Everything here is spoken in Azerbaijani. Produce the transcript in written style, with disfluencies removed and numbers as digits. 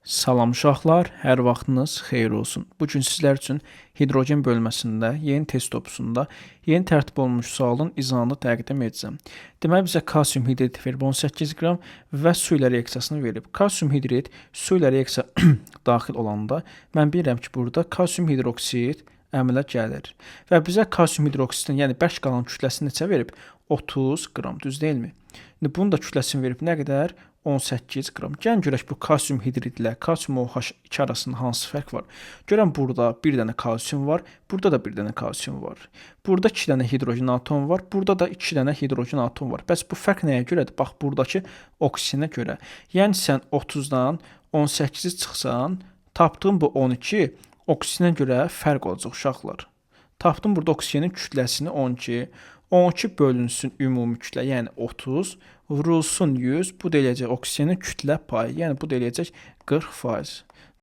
Salam uşaqlar, hər vaxtınız xeyir olsun. Bu gün sizlər üçün hidrogen bölməsində yeni test topusunda yeni tərtib olunmuş sualın izahını təqdim edəcəm. Deməli bizə kalsium hidrid verib 18 qram və su ilə reaksiyasını verib. Kalsium hidrid su ilə reaksiya daxil olanda mən bilirəm ki, burada kalsium hidroksid əmələ gəlir. Və bizə kalsium hidroksidin, yəni bərk qalan kütləsini neçə verib? 30 qram, düz deyilmi? İndi bunun da kütləsini verib nə qədər? 18 qram. Gəlin görək bu kalsium hidrid ilə kalsium OH2 arasında hansı fərq var? Görən burada bir dənə kalsium var, burada da bir dənə kalsium var. Burada 2 dənə hidrogen atomu var, burada da 2 dənə hidrogen atomu var. Bəs bu fərq nəyə görədir? Bax buradakı oksigenə görə. Yəni sən 30-dan 18-i çıxsan, tapdığın bu 12 oksigenə görə fərq olacaq uşaqlar. Tapdım burada oksigenin kütləsini 12. 12 bölünsün ümumi kütlə, yəni 30, vurulsun 100, bu da eləyəcək oksigenin kütlə payı, yəni bu da eləyəcək 40%.